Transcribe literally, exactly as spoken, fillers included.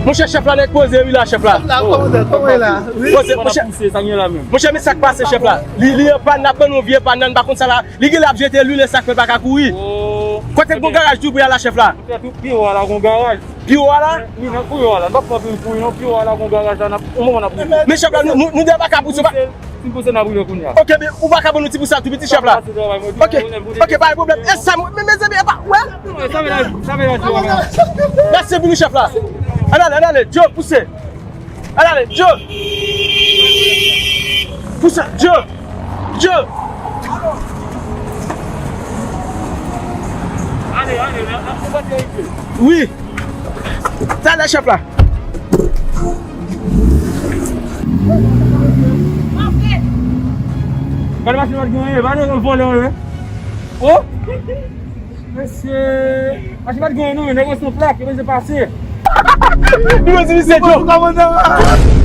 Monchè, chèf la nèk poze wi la, chèf la. La, kòman, kòman e la? Wi. Poze, monchè. Monchè, men sa k pase, chèf la? Li, li an pàn, n ap ban nou vye pàn nan, n pa konn sa la. Li genlè ap jete lwil, e sa k fè l pa ka kouri. Kote l gon garaj tou pou y al la, chèf la? Pi wo a la gon garaj. Pi wo a la? Wi, nan pi wo a la. N p ap pran pil kouri non, pi wo a la gon garaj la, n ap, yon moman n ap rive. Men chèf la, nou, nou, nou de pa ka pouse. Si n pouse, n ap rive kounye a. Ok, men ou pa ka ban nou ti pouse a tou piti, chèf la? Ok, ok, pa gen pwoblèm. E sa, men, mezanmi, e pa, wè. Mèsi pou nou, chèf la. Ann ale, ann ale, Joe, pouse. Ann ale, Joe. Pouse, Joe. Joe. Wi. Talè, chèf la. Gade machin pa t gen anyen, pa t gen vòlè anyen. Oh! Mesye, machin pa t gen anyen non, nèg yo se plak, yo bezwen pase. Nou yo di misye Joe.